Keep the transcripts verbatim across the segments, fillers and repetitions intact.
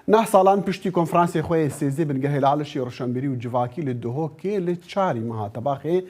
Neh salan piştî konferansê xwe yê sêzdê bingehê Lalişê, roşenbîrî û civakî li Duhokê li çarî meha Tebaxê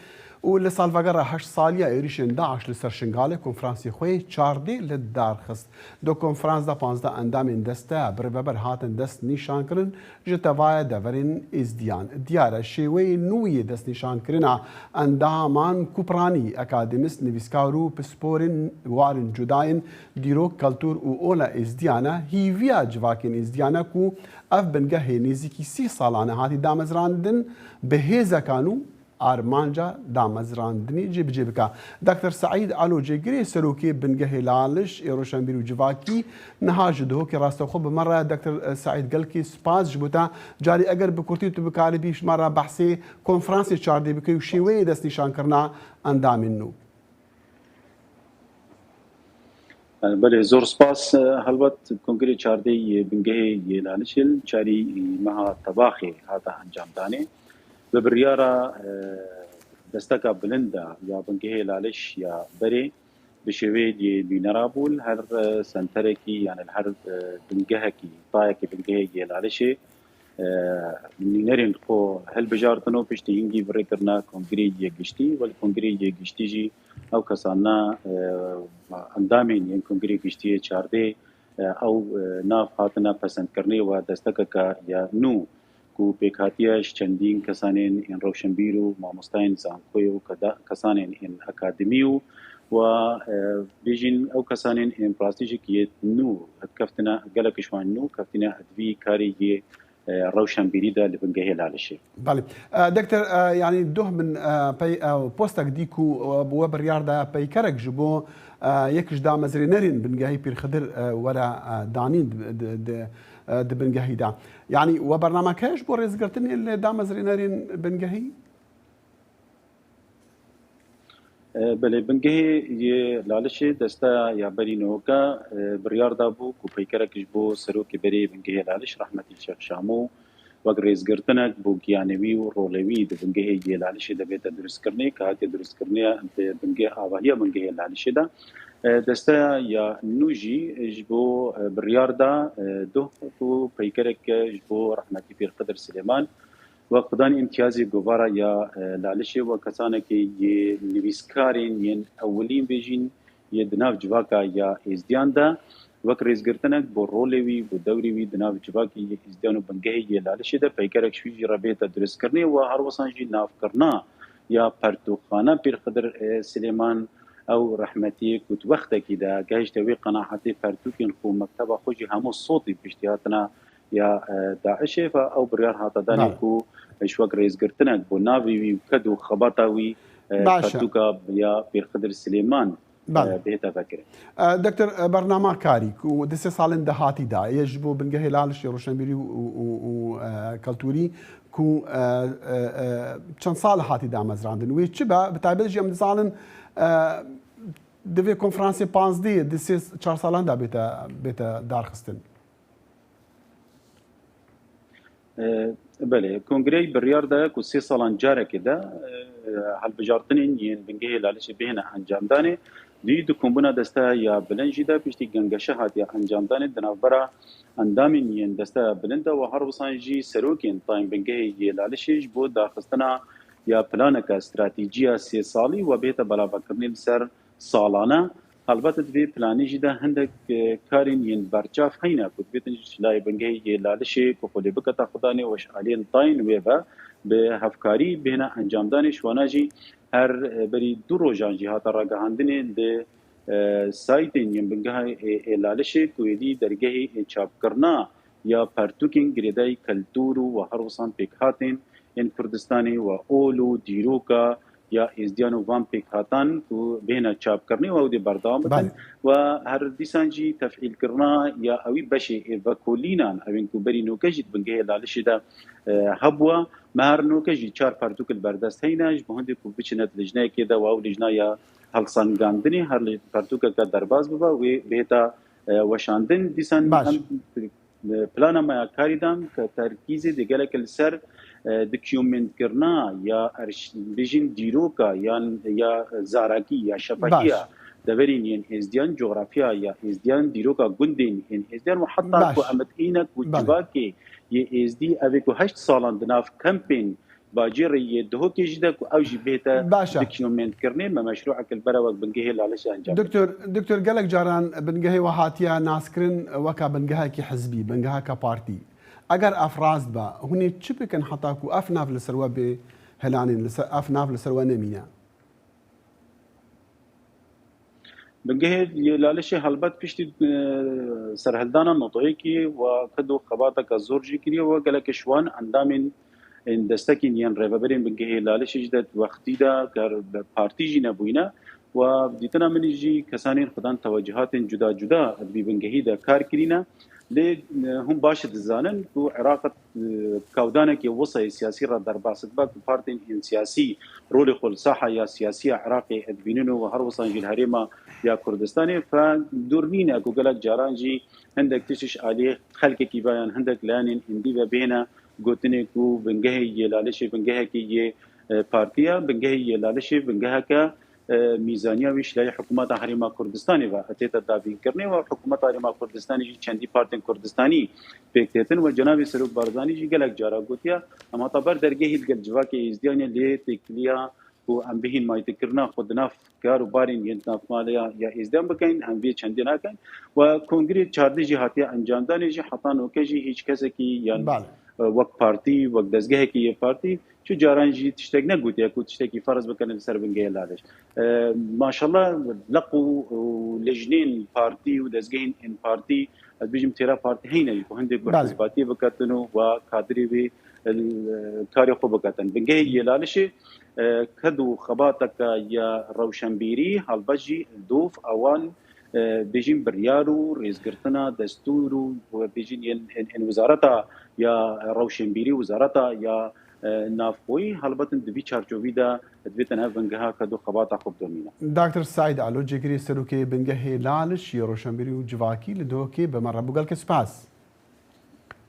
û li salvegera heşt saliya êrîşên DAIŞ li ser Şingalê, konferansê xwe yê çardê li dar xist. Di konferans de panzdeh endamên deste birêveber hatin dest nîşankirin, ji tevaya deverên Êzdiyan. Diyar e, şêweyê nû yê destnîşankirina endaman ku piranî, akademîst, nivîskar û pisporên warên cuda yên dîrok, keltûr û ola Êzdiyan e, hîviya civakên Êzdiyan e ku ev bingehê nêzîkî sî salan e hatî damezrandin, bi hêzeka nû armanca damezrandinê cêbicê bike. Doktor Seîd Alo, cêgirê serokê bingehê Laliş ê roşenbîr û civakî, niha ji Duhokê rastexwe bi me re. Doktor Seîd, gelkî spas ji bo te. Carî eger bi kurtî tu bikaribî ji me re behsê konferansê çardê bikî û şêweyê destnîşankirina endamên nû. Belê, zor spas. Helbet kongrê çardê yê bingehê yê Lalişê li çarî meha Tebaxê hate encamdanê. Bi biryara, e, desteka bilind de ya bingehê Laliş ya berê bi şêweyê yê nûnera bû, li her, e, senterekî, yani li her, e, bingehekî, tayekî bingehê yê Lalişê, e, nûnerên xwe hilbijartin û piştî hingî bi rê kirina kongrê yê giştî, welê kongrê yê giştî jî ew kesana, e, endamên yên kongrê giştî yê çardê, e, ew, e, nav hatine pesendkirinê we destekeke ya nû ku pêkhatiye ji çendîn kesanên ên rewşenbîr û mamostayên zankoyê û keda-, kesanên ên akademî û we, e, bêjin ew kesanên ên rastî jî ku yê nû keftine, gelek ji wan nû keftine di vî karê yê, e, rewşenbîrî de li bingehê Lalişê. Belê. E, Doktor, e, yanî doh min, e, pey, e, postek dî ku, e, bi we biryar daye peykerek ji bo, e, yek ji damezrênerên bingehî Pîr Xidir, e, were, e, danîn di, di, di, e, di bingehî de. Yanî we bernameke heye ji bo rêzgirtinê li damezrênerên bingehî? E, belê, bingehê yê Lalişê desteya ya berî nihoka, e, biryar dabû ku peykerek ji bo serokê berê bingehê Laliş, rehmetî Şêx Şamo, wek rêzgirtinek bo giyanewî û rolewî di bingehê yê Lalişê de bête durustkirinê, ke hatiye durustkirinê di bingeh, avahiya bingehê Lalişê de. E, desteya ya nû jî ji bo, e, biryar da, e, doh ku peykerek ji bo rehmetî Pîr Xidir Silêman, wek xudanî îmtiyazê govara ya, e, Lalişê, wek kesanekê yê nivîskarên yên ewilîn bêjîn yê di nav civaka ya Êzdiyan de, wek rêzgirtinek bo rolê wî, bo dewrê wî di nav civakê yê Êzdiyan û bingehê yê Lalişê de, peykerek ji wî jî re bête durustkirinê û her wisan jî navkirina ya pertûkxana Pîr Xidir, e, Silêman, ew rehmetiyê ku di wextekî de gehişte wê qenaetê pertûkên xwe û mekteba xwe jî hemû sotî piştî hatina ya, e, DAIŞê ve ew biryar hate danê Belê. ku ji wek rêzgirtinek bo navê wî û ked û xebata wî, e, Baş e. pertûka ya Pîr Xidir Silêman, Belê. e, bihête vekirin. E, Doktor, e, bernama karî ku di sê salên dahatî de ye ji bo bingehê Lalişê roşenbîrî û, û, û, û, e, keltûrî ku, e, e, e, çend sal hatî damezrandin. Wê çi be? Bi taybet jî em dizanin, e, divê konferansê panzdehê di sê çar salan de bête, bête darxistin. E, belê, kongreyê biryar daye ku sê salan carekê de, e, hilbijartinên yên bingehê Lalişê bihêne encamdanê. Dî di kombûna desteya ya bilind jî de piştî gengeşe hatiye encamdanê di navbera endamên yên desteya bilind de û her wisan jî serokên tayên bingehê yê Lalişê ji bo daxistina ya planeke stratejî ya sê salî û bihête belavekirinê li ser salane. Helbet di vê planê jî de hindek, e, karên yên berçav heyne ku dibêtin ji layê bingehê yê Lalişê ku xwe lê bikete xudanê û ji aliyên tayên wê ve bi hevkarî bihêne encamdanê. Ji wana jî her, e, berî du rojan jî hate ragihandinê di, e, saytên yên bingeha ê, ê Lalişê ku êdî dergehê ê çapkirina ya pertûkên girêdayî keltûr û we her wisan pêkhatên ên Kurdistanê we ol û dîroka ya Êzdiyan û van pêkhatan ku bihêne çapkirinê û ew dê berdewam bikin. Belê. We her dîsan jî tefîlkirina ya ewî beşê ê vekolînan, ewên ku berî noke jî di bingehê Lalişê de, e, hebûye. Me her noke jî çar pertûk li berdest heyne, ji bo hindê ku biçine di lijneyekê de û ew lijna ya helsengandinê her li pertûkeke derbas bibe, wê bihête, e, weşandin. Dîsan Baş. em Plana me ya karî dan ke terkîzê dê gelek li ser, e, dokûmentkirina ya erş-, bêjin dîroka yan ya zarakî ya şepekiya Baş. deverên yên êzdiyan, cografiya ya êzdiyan, dîroka gundên yên êzdiyan û heta ku em dibînin ku civakê yê êzdî, ev ê ku heşt salan di nav kempên bacêrê yê Duhokê jî de ku ew jî bihête dokîmentkirinê, me meşrûek li bera wek bingehê Lalişê encam. Doktor, doktor, gelek caran bingehê we hatiye naskirin weka bingehekî hizbî, bingeheke partî. Eger ev rast be, hûn ê çi bikin heta ku ev nav li ser we bê hilanîn, li ser, ev nav li ser we nemîne? Bingehê yê Lalişê helbet piştî, e, serhildana notoyekî we ked û xebateke zor jî kiriye we gelekê ji wan endamên, ên destekên yên rêveberên bingehê Lalişê jî de wextî de ger bi partî jî nebûyne we dîtina min jî kesanên xwedan tewecihatên cuda cuda di vî bingehî de kar kirîne. Lê, e, hûn baş dizanin ku Iraq, e, kawdanekê wisa yê siyasî re derbas dibe ku partên ên siyasî rolê xwe li saha ya siyasî ya Iraqê dibînin û her wisan jî li herêma ya Kurdistanê fe dûr nîne ku gelek caran jî hindek tişt ji aliyê xelkekî ve yan hindek layanên êndî ve bihêne gotinê ku bingehê yê Lalişê bingehekî yê, e, partî ye, bingehê yê Lalişê bingeheke e, mîzaniya wî ji layê hikûmeta Herêma Kurdistanê ve tête dabînkirinê û hikûmeta Herêma Kurdistanê jî çendî partên Kurdistanî pêk têtin û cenabê Serok Barzanî jî gelek cara gotiye, em heta ber dergehî li gel civakê êzdiyan e lê têkiliya ku em bihîn mayîtekirina xwe di nav kar û barên yên di nav mala ya êzdiyan bikin, em vê çendê nakin. Û kongrê çardeh jî hatiye encamdanê jî heta noke jî hîç kesekî yan, e, wek partî, wek dezgehekî yê partî, çi caran jî tiştek negotiye ku tiştekî ferz bikene li ser bingehê Laliş. E, maşallah leq û, û lejnên partî û dezgehên ên partî, ez bêjim têra partî heyne jî ku hindê ku hizbatiyê biketin û wa kadirê wê, e, karê xwe biketin. Bingehê yê Lalişê, e, ked û xebateke ya rewşenbîrî, helbet jî dov ewan, e, bêjîn biryar û rêzgirtina destûr û, e, bêjîn yên, yên, yên wizareta ya rewşenbîrî, wizareta ya, e, navxweyî, helbetin di vî çarçovî de divêtin ev bingeha ked û xebata xwe bidomîne. Doktor Saîd Alo, cêgirê serokê bingehê Laliş yê rewşenbîrî û civakî li Duhokê bi me re bû. Gelkê spas.